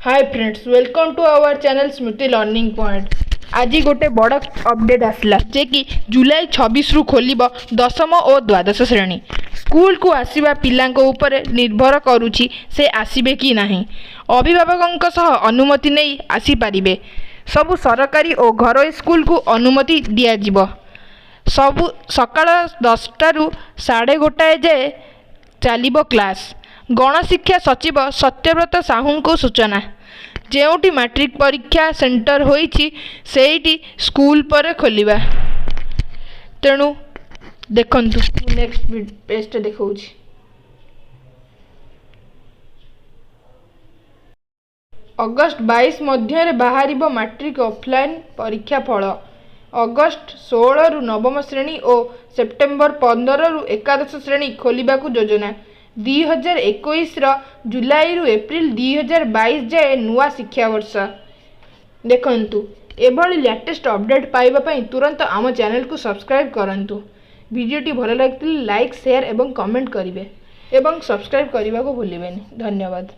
Hi friends, welcome to our channel Smriti Learning Point. ଆଜି ଗୋଟେ ବଡ଼ ଅପଡ଼େଟ୍ ଆସିଲା ଯେ କି ଜୁଲାଇ 26ରୁ ଖୋଲିବ ଦଶମ ଓ ଦ୍ୱାଦଶ ଶ୍ରେଣୀ। ସ୍କୁଲକୁ ଆସିବା ପିଲାଙ୍କ ଉପରେ ନିର୍ଭର କରୁଛି ସେ ଆସିବେ କି ନାହିଁ। ଅଭିଭାବକଙ୍କ ସହ ଅନୁମତି ନେଇ ଆସିପାରିବେ। ସବୁ ସରକାରୀ ଓ ଘରୋଇ ସ୍କୁଲକୁ ଅନୁମତି ଦିଆଯିବ। ସବୁ ସକାଳ 10ଟାରୁ 1:30 ଯାଏ ଚାଲିବ କ୍ଲାସ୍। ଗଣଶିକ୍ଷା ସଚିବ ସତ୍ୟବ୍ରତ ସାହୁଙ୍କ ସୂଚନା, ଯେଉଁଠି ମାଟ୍ରିକ ପରୀକ୍ଷା ସେଣ୍ଟର ହୋଇଛି, ସେଇଠି ସ୍କୁଲ ପରେ ଖୋଲିବା। ତେଣୁ ଦେଖନ୍ତୁ, ମୁଁ ନେକ୍ସଟ ପେଜଟା ଦେଖାଉଛି। ଅଗଷ୍ଟ 22 ମଧ୍ୟରେ ବାହାରିବ ମାଟ୍ରିକ ଅଫଲାଇନ୍ ପରୀକ୍ଷା ଫଳ। ଅଗଷ୍ଟ 16ରୁ ନବମ ଶ୍ରେଣୀ ଓ ସେପ୍ଟେମ୍ବର 15ରୁ ଏକାଦଶ ଶ୍ରେଣୀ ଖୋଲିବାକୁ ଯୋଜନା। 2021ର ଜୁଲାଇରୁ ଏପ୍ରିଲ 2022 ଯାଏ ନୂଆ ଶିକ୍ଷାବର୍ଷ। ଦେଖନ୍ତୁ, ଏଭଳି ଲାଟେଷ୍ଟ ଅପଡ଼େଟ୍ ପାଇବା ପାଇଁ ତୁରନ୍ତ ଆମ ଚ୍ୟାନେଲକୁ ସବସ୍କ୍ରାଇବ୍ କରନ୍ତୁ। ଭିଡ଼ିଓଟି ଭଲ ଲାଗିଥିଲେ ଲାଇକ୍, ସେୟାର ଏବଂ କମେଣ୍ଟ କରିବେ ଏବଂ ସବସ୍କ୍ରାଇବ୍ କରିବାକୁ ଭୁଲିବେନି। ଧନ୍ୟବାଦ।